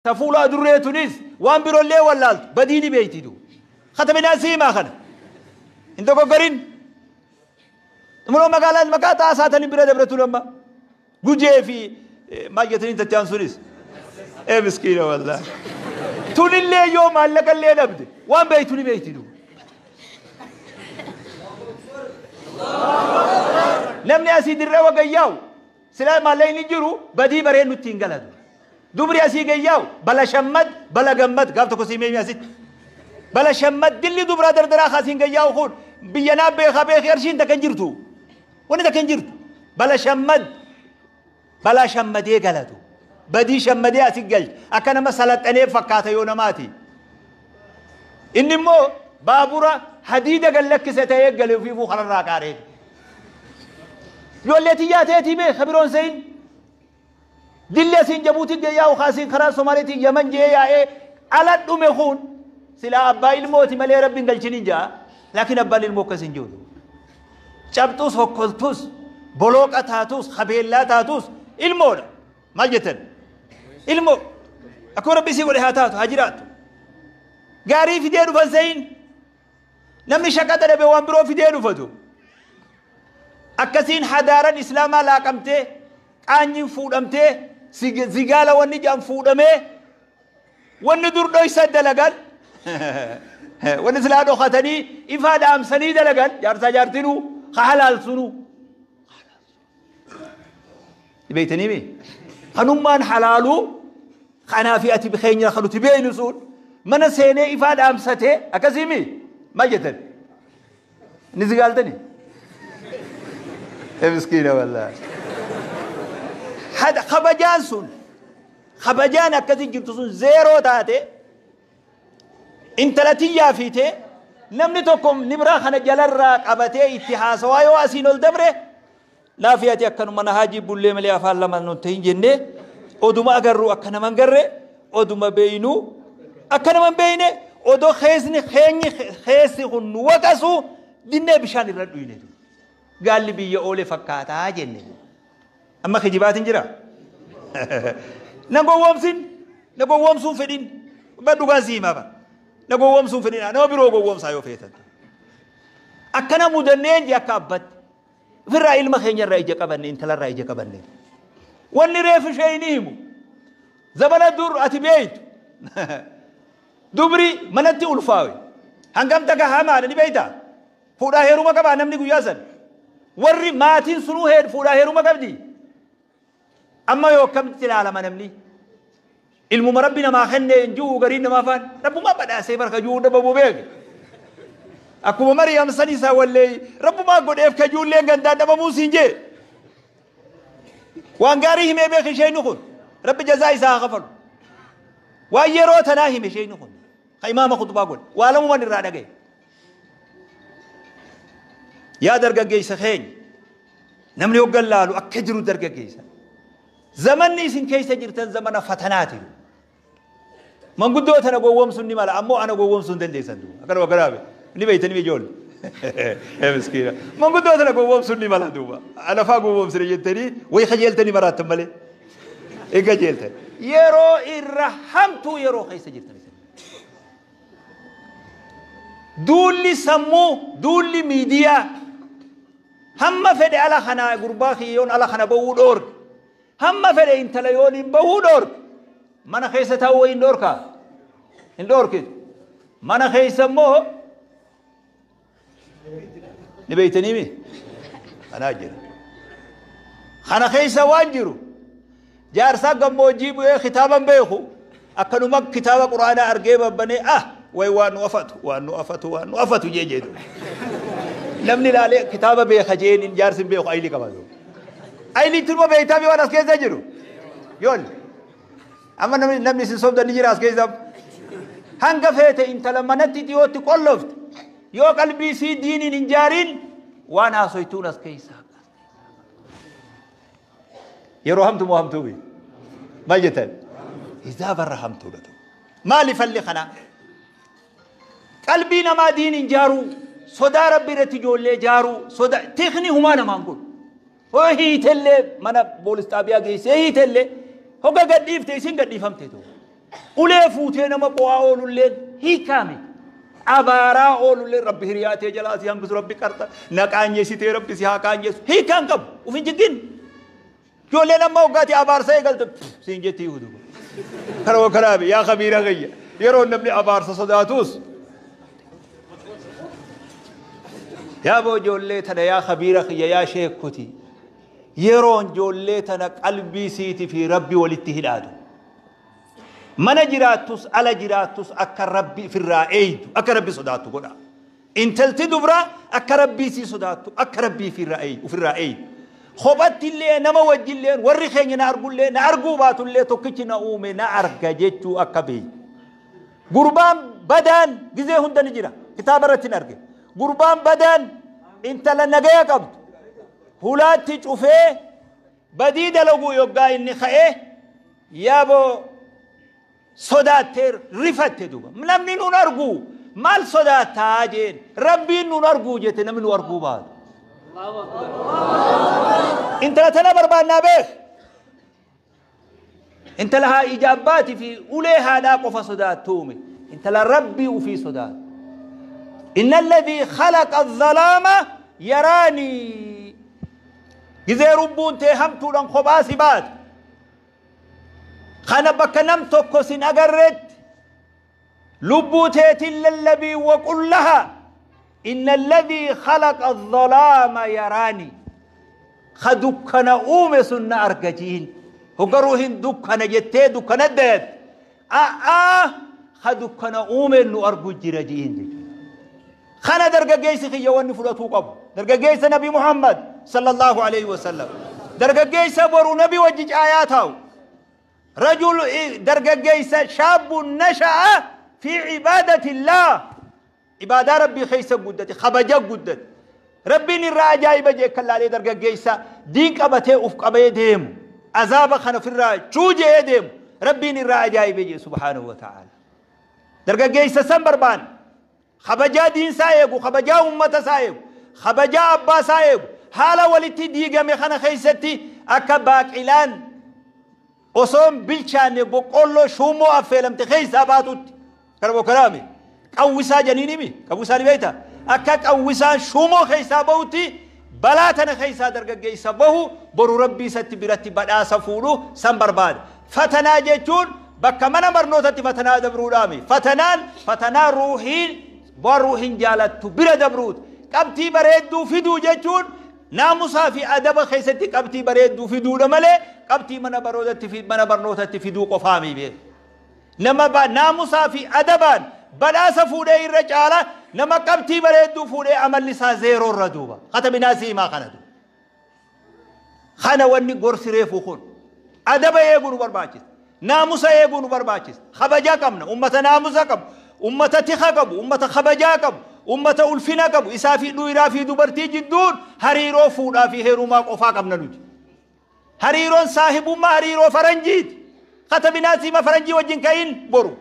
Ta fuula adurree tunis waan biroollee wallaaltu badii ni beeyti du. Kataminaa siimaa kana. Hin dogoggorin. Muloo magaalaa maqaa xaasaatanii bira dabretu lamma. Gujee fi maal jettanii tachaan sunis. Ee miskiina wallaahi. Tunillee yoo maallaqa illee dhabde waan beeytu ni beeyti du. Namni asii dirree wagayyaa'u silaa maallaqni jiru badii baree nutti hin galatu. Dubri asii gayyaa'u bala shammad bala gammad gaaf tokko sii meemi asitti. Bala shammad dilli dubraa dardaraa kaasiin gayyaa'u kun biyya naa beekaa beekii arshiin takka hin jirtu. Wanni takka hin jirtu. Bala shammad balaa shammadee galatu. Badii shammadee asii galcha. Akka nama salaxanee fakkaata yoo namaati. Inni immoo baabura hadiida gad lakkise ta'ee gale ofiifuu kararraa qaaree. Ijoollee tiyyaa ta'eetii beeka biroon se'in. Dilli asiin Jabuutiin gayyaa'u kaasiin karaa Somaaliitiin Yaman jee yaa'ee ala dhume kun silaa abbaa ilmooti malee rabbiin galchiniin ja'a. Laakiin abbaan ilmoo akkas hin jiru. Cabxus hokkoltus bolooqa taatus habeellaa taatus ilmoodha. Maal jettan? Ilmoo akkuma rabbi isii godhe haa taatu haa jiraattu. Gaarii fidee dhufan se'in namni shaqaxa dhabe waan biroo fidee dhufatu. Akkasiin hadaaran islaamaa laaqamtee qaanyiin fuudhamtee zigaala wanni jedhan fuudhamee wanni dur dhoysa dalagan wanni silaa dhokatanii ifaa dhaamsanii dalagan jaarsaa jaartinuu ka halaalsunuu. Beektanii mi? Kanummaan halaaluu kanaa fi ati keenya kan nuti beeynu sun mana seenee ifaa dhaamsatee akkasii mi? Maal jettan? Inni zigaaltanii? Miskiina wallaahi. Kabajaan sun kabajaan akkasii jirtu sun zeeroo taate intala tiyyaa fiitee namni tokko nibraa kana jalarraa qabatee itti haasawaa yoo asiin ol dabre laafi ati akkanuma na haajii bullee malee afaan lama nun ta'in jennee oduma agarru akka nama hin garre oduma beeynu akka nama hin beeyne odoo keessni keenyi keessi kun nu waqasu dinnee bishaan irra dhuyne gaalli biyya oole fakkaataa jenne. Amma kijibaatiin jira. Na gowwoomsin na gowwoomsuun fedhin ba dhugaan si himaa bara na gowwoomsuun fedhin nama biroo gowwoomsaa yoo feetan. Akkana mudanneen jee akka abbatti ofirraa ilma keenya irraa ija qabanne intalarraa ija qabanne. Wanni reefu ishee hin himu. Zabana dur ati beeytu dubri manatti ulfaawe hangam takka hamaadha ni beeytaa? Fuudhaa heeruma qabaa namni guyyaa san. Warri maatiin sunuu fuudhaa heeruma qabdi. Amma yoo akkamitti ilaalama namni? Ilmuma rabbi namaa kenne hin jiru gariin namaa afaan rabbumaa badhaasee barka jiru dhabamuu beeke. Akkuma Mariyaam san isaa wallee rabbumaa godheef ka ijoolleen gandaan dhabamuu siin jee. Waan gaarii himee beeke isheen kun rabbi jazaa isaa haa kafalu. Waan yeroo tanaa hime isheen kun ka imaama khutbaa godhe waa lamuman irraa dhagaye. Yaa dargaggeessa keenya namni hoggan laalu akka jiru dargaggeessa. Zamanni isin keessa jirtan zamana fatanaati. Manguddoo tana gowwoomsuun ni mala ammoo ana gowwoomsuu hin dandeessan. Akkanuma garaabe ni beeytanii ijoollee. Miskiina. Manguddoo tana gowwoomsuun ni mala duuba. Ana faa gowwoomsine jettanii wayi kajeeltanii maraattan malee. Hin kajeeltan. Yeroo irra hamtuu yeroo keessa jirtan. Duulli sammuu, duulli miidiyaa hamma fedhe ala kana gurbaa kiyyoon ala kana bahuu dhoorge. Hamma fedhe intala yoon hin bahuu dhoorge. Mana keessa taa'uu hin dhoorkaa? Hin dhoorkitu. Mana keessa immoo ni beeytanii mi? Kanaa jira. Kana keessa waan jiru jaarsaa gammoojjii bu'ee kitaaban beeku akkanuma kitaaba quraanaa argee babbanee ah way waan nu afatu waan nu afatu waan nu afatu jee jedhu. Namni ilaalee kitaaba beeka jeen jaarsi hin beeku ayilii qaba. Ayilii turma beektaa waan as keessa jiru. Yoon amma namni isin sobdan ni jira as keessa. Hanga feete intala manatti dhiyootti qollofte yoo qalbii isii diiniin hin jaariin waan haasoytuun as keessa. Yeroo hamtu moo hamtuu bi? Maal jettan? Hizaaba barra hamtuudha ta'u. Maali falli kanaa? Qalbii namaa diiniin jaaruu, sodaa rabbi irratti ijoollee jaaruu, sodaa tikni humaa namaan godhu. Hoo hiitellee mana poolis xaabiyaa geessee hiitellee hogga gadhiifte isin gadhiifamte ta'u. Ulee fuutee nama qo'aa oolulleen hiikaa miti. Abaaraa oolulleen Rabbi hiriyaa tee jalaa si hambisu, Rabbi qarxa na qaanyeessitee Rabbi si haa qaanyeessu. Hiikaan qabu. Uf hin jiggin. Ijoolleen amma hoggaati abaarsa eegalte siin jetti hudu. Kana kanaafi yaa kabiira kiyya. Yeroo namni abaarsa sodaatus yaa boo ijoollee tana, yaa kabiira kiyya, yaa sheekoti, yeroon ijoollee tana qalbii siitii fi Rabbi walitti hidhaatu. Mana jiraattus ala jiraattus akka Rabbi ofirraa eeydu, akka Rabbi sodaattu godha. Intalti dubraa akka Rabbii sii sodaattu, akka Rabbii ofirraa eeydu. Kophatti illee, nama wajjillee, warri keenya na argullee na arguu baatullee, tokkichi na uume na arga jechuu akka beeytu. Gurbaan badaan gizee hunda ni jira. Kitaaba irratti hin arge. Gurbaan badaan intala nagaya qabdu hulaatti cufee badii dalaguu yoggaa inni ka'ee, yaaboo sodaattee rifatte duuba. Namni nun argu, maal sodaattaa jeen. Rabbiin nun arguu jette, namni nu arguu baatu. Intala tana barbaannaa beek. Intala haa ija abbaatii fi ulee haadhaa qofa sodaattuume. Intala Rabbii ufii sodaatu. إن الذي خلق الظلام يراني. Gizee rubbuun tee hamtuudhaan kophaa si baate. Kana bakka nam tokko sin agarretti lubbuu teetiin lallabii, وقل لها إن الذي خلق الظلام يراني. Ka dukkana uume sun na arga jiin. Hoggaruu hin dukkana jettee dukkana dayat. A'aa, ka dukkana uume nu argu jira jiin jechuudha. Kana dargaggeessi kiyya wanni fudhatuu qabu. Dargaggeessa Nabi Muhammad صلى الله عليه وسلم. Dargaggeessa boru Nabi wajji caayaa taa'u. رجل dargaggeessa شاب نشأ في عبادة الله. Ibaadaa Rabbii keessa guddate, kabaja guddate. Rabbiin irraa ajaa'iba jee kan laalee dargaggeessa diin qabatee uf qabee deemu. Azaaba kana ofirraa cuujee deemu. Rabbiin irraa ajaa'iba jee سبحانه وتعالى. Dargaggeessa san barbaanne. Kabajaa diinsaa eegu, kabajaa uummata isaa eegu, kabajaa abbaa isaa eegu. Haala walitti diigame kana keessatti akka baaqilaan osoo hin bilchaanne boqqolloo shuumoo affeelamte keessaa baatutti. Kana bokkaraame qawwisaa janiin himi, qawwisaa ni beekta. Akka qawwisaan shuumoo keessaa bahutti balaa tana keessaa dargaggeessa bahu, boru Rabbii isatti biratti badhaasa fuudhu san barbaada. Fatanaa jechuun bakka mana barnootatti fatanaa dabruudhaami. Fatanaan fatanaa ruuhiin waan ruuhiin jaalattu bira dabruuti. Qabxii bareedduu fiduu jechuun naamusaa fi adaba keessatti qabxii bareedduu fiduudha malee qabxii mana barnootatti fiduu qofaami beeku. Nama naamusaa fi adabaan badhaasa fuudhee irra caala nama qabxii bareedduu fuudhee amalli isaa zeeroo irra duuba. Katabinaa siimaa kana duuba. Kana wanni gorsi reefu kun adaba eeguu nu barbaachisa. Naamusa eeguu nu barbaachisa. Kabajaa qabna. Ummata naamusa qabu. Ummata tika qabu. Ummata kabajaa qabu. Ummata ulfina qabu. Isaa fi dhiiraa fi dubartii jidduun hariiroo fuudhaa fi heerumaa qofaa qabna nuti. Hariiroon saahibummaa hariiroo faranjiiti. Katabinaa siima faranjii wajjin ka'in boru.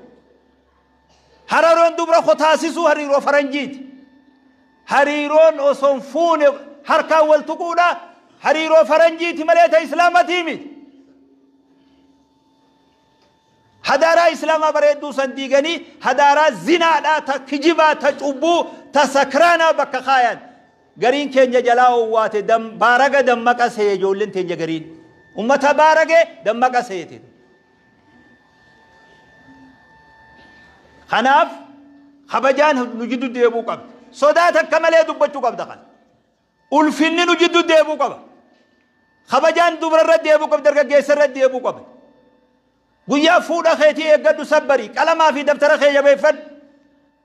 Hariiroon dubra kotaasisuu hariiroo faranjiiti. Hariiroon osoo hin fuune harkaan wal tuquudha hariiroo faranjiiti malee ta islaamatii miti. Hadaaraa islaamaa bareedduu san diiganii hadaaraa zinaadhaa, ta kijibaa, ta cubbuu, ta sakraanaa bakka kaayan. Gariin keenya jalaa owwaate, baaraga dammaqa see ijoolleen teenya gariin. Ummata baaragee dammaqa seete. Kanaaf kabajaan nu jiddu deebuu qabdi. Sodaa takka malee dubbachuu qabda kana. Ulfinni nu jiddu deebuu qaba. Kabajaan dubra irra deebuu qabdi, dargaggeessa irra deebuu qaba. Guyyaa fuudha keetii eeggadhu, sabbarii qalamaa fi daftara kee jabeeffadhu.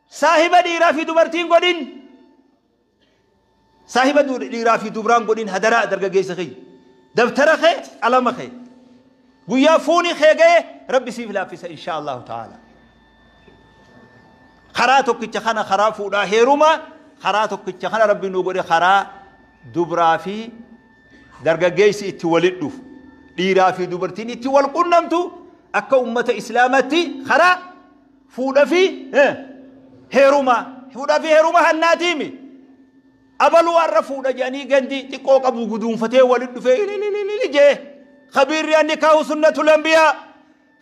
Saahiba dhiiraa fi dubartiin godhin. Saahiba dhiiraa fi dubraan godhin, hadaraa dargaggeessa kiyya. Daftara kee, qalama kee. Guyyaa fuuni kee ga'e Rabbi siif laaffisa إن شاء الله تعالى. Karaa tokkicha kana, karaa fuudhaa heerumaa, karaa tokkicha kana Rabbi nu godhe, karaa dubraa fi dargaggeessi itti walit dhufu, dhiiraa fi dubartiin itti wal qunnamtu, akka ummata islaamatti karaa fuudha fi heerumaa. Fuudha fi heeruma hannaatiimi. Abaluu har'a fuudha jedhanii gandi xiqqoo qabu guduunfatee walit dhufee ilililili jee. Kabiirri النكاح سنة الأنبياء.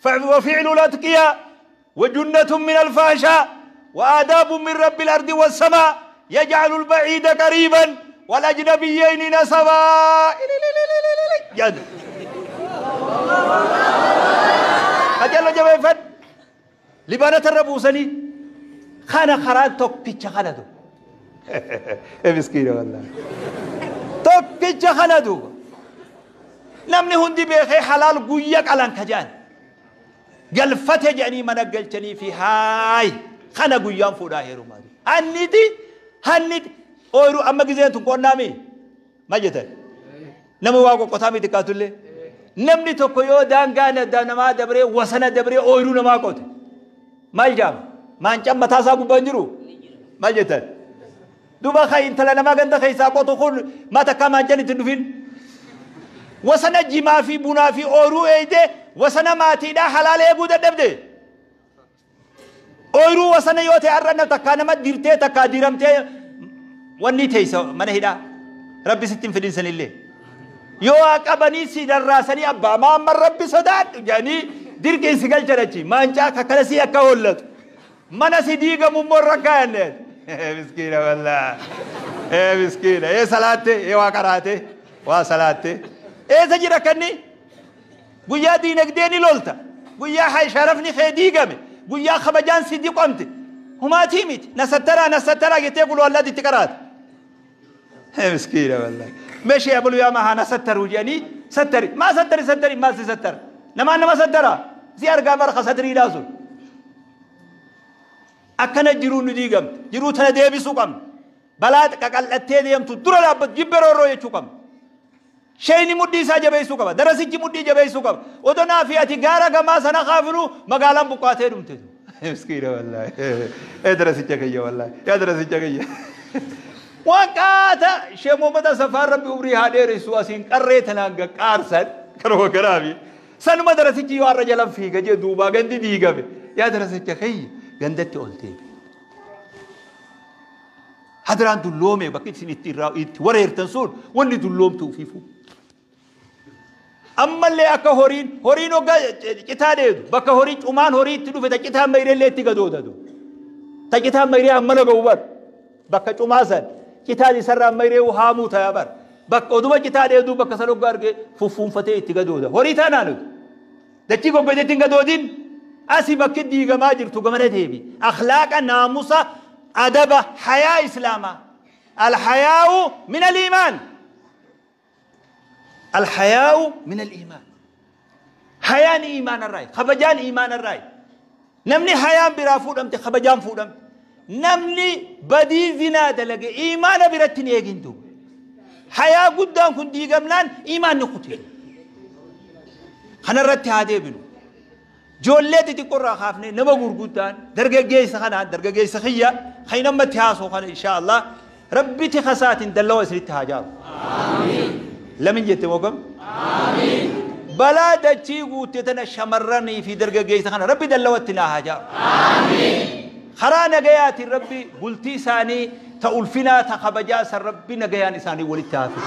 وفعل الأتقياء وجنة من الفحشاء وآداب من رب الأرض والسماء يجعل البعيد قريبا والأجنبيين نسبا. جد أجل جبهة لبانة الربوسني خانة خران توكيتش خاندو مسكينة والله توكيتش خاندو نمني هندي بيخي حلال قويك على انكجان قلفته جاني من قلتني في هاي خانا قويان فودا هيرو مادي هنيتي هنيتي أويرو أما جزين تكون نامي ما جتن نمو واقو قطامي تكاتولي نمني توكيو دانغانا دانما دبري وسنا دبري أويرو نما قوت ما الجام ما انجام متاسا بنجرو ما جتن دوبا خاي انت لنا ما غندا خاي ساقوتو خل ما تكا ما انجاني تندفين وسنا جما في بنا في أورو ايده وسنا ماتي دا حلال ايغو دبده أورو وسنا يوتي أرنا تكا نما ديرتي تكا ديرمتي وني تيسو من هدا ربي ستين في الإنسان اللي يو أقبني سيد الراسني أبا ما أمر ربي صداد يعني ديرك إنسقال جرأتي ما أنجا ككلسي أكاولت ما نسي ديغا ممر كانت مسكينة والله إيه مسكينة إيه صلاتي إيه واقراتي وصلاتي إيه سجرا كني قويا دينك ديني لولتا قويا حي شرفني خي ديغامي قويا خبجان سيدي قمتي هما تيمت نسترى نسترى يتقولوا الله دي تكرات مسكينة والله ماشي يا أبو يا ما نستر وجاني ستري ما ستري ستري ما ستر نما نما سترى زيار قامر خستري لازم أكن جرو نديقم جرو تنا ديبي سوقم بلاد كقلتي ديم تدور لابد جبرو روي تشوكم شيني مدي ساجبي سوقم درسي مدي جبي سوقم ودنا في أتجارة كما سنا خافلو مقالم بقاته دمته مسكينة والله إيه درسي تكية والله يا درسي تكية وقاتا شيء مدى سفر ربي أمري هذه رسواسين قريتنا قارسن كرو كرامي سن مدرسة جيوار رجلم في جي دوبا غندي ديغا يا درسي تكية غندتي قلتي حضران دلومي بكيت سنتي وريرتن سون وني دلوم توفيفو أما اللي أكا هورين هورينو كتا ديدو بكا هورين أمان هورين تدو فتا كتا ميري اللي تيغا دو تا كتا ميري أمنا قوبر بكا چماسن كتا دي سر ميري وهامو تيابر بكا ودوما كتا ديدو بكا سنو غارغي فوفون فتي تيغا دو هوري تانانو دچي قوبة تيغا دودين أسي بكي ديغا ما جرتو غمنا ديبي أخلاق ناموسا أدب حياة إسلاما الحياء من الإيمان الحياء من الإيمان حياء إيمان الرأي خبجان إيمان الرأي نمني حياء برافو دمت خبجان فودم نمني بدي زنا دلقي إيمان برتني يجندو حياء قدام كن ديغمنان إيمان نقتل خنا رتي هذه بنو جولتي تقرا خافني نما غرغوتان درجه خنا درجه سخيه خينا متياسو خنا ان شاء الله ربي تخسات دلوا سريت هاجار امين لمن جت وقم امين بلا دچي غوتتنا شمرني في درجه خنا ربي دلوتنا هاجار امين خرانا غيات ربي قلتي ساني تولفنا تخبجا سر ربي نغيان ساني ولتافي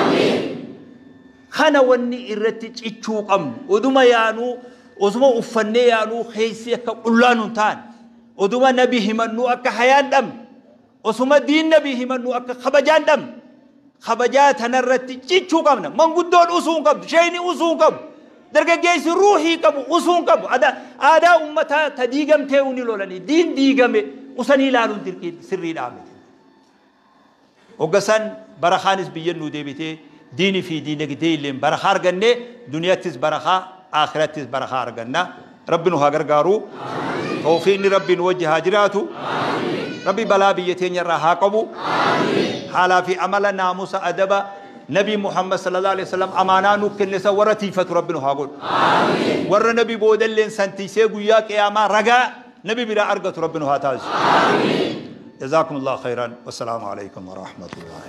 امين خنا وني ارتي چچو قم ودما يانو وزما أفني يانو خيسي كقولانو تان ودما نبي همنو أك حيان دم وزما دين نبي همنو أك خبجان دم خبجات هنرتي تشو قمنا من قدون أسون قب شيني أسون قب درجة جيس روحي قب أسون قب هذا هذا أمتها تديجم تيوني لولاني دين ديجم أسني لالون تركي سري لامد وقسن برخانس بيجنو ديبتي ديني في دينك ديلين برخار جنة دنيا تس برخا آخرت برخا أرجنا ربنا هاجر قارو توفيقني ربي نوجه هاجراته ربي بلا بيتين يراها قبو حالا في عمل ناموس أدب نبي محمد صلى الله عليه وسلم أمانا نكن نسا ورتيفة ربنا هاقول ور نبي بودلين سنتيسي قياك يا ما رجا نبي بلا أرجة ربنا هاتاز جزاكم الله خيرا والسلام عليكم ورحمة الله.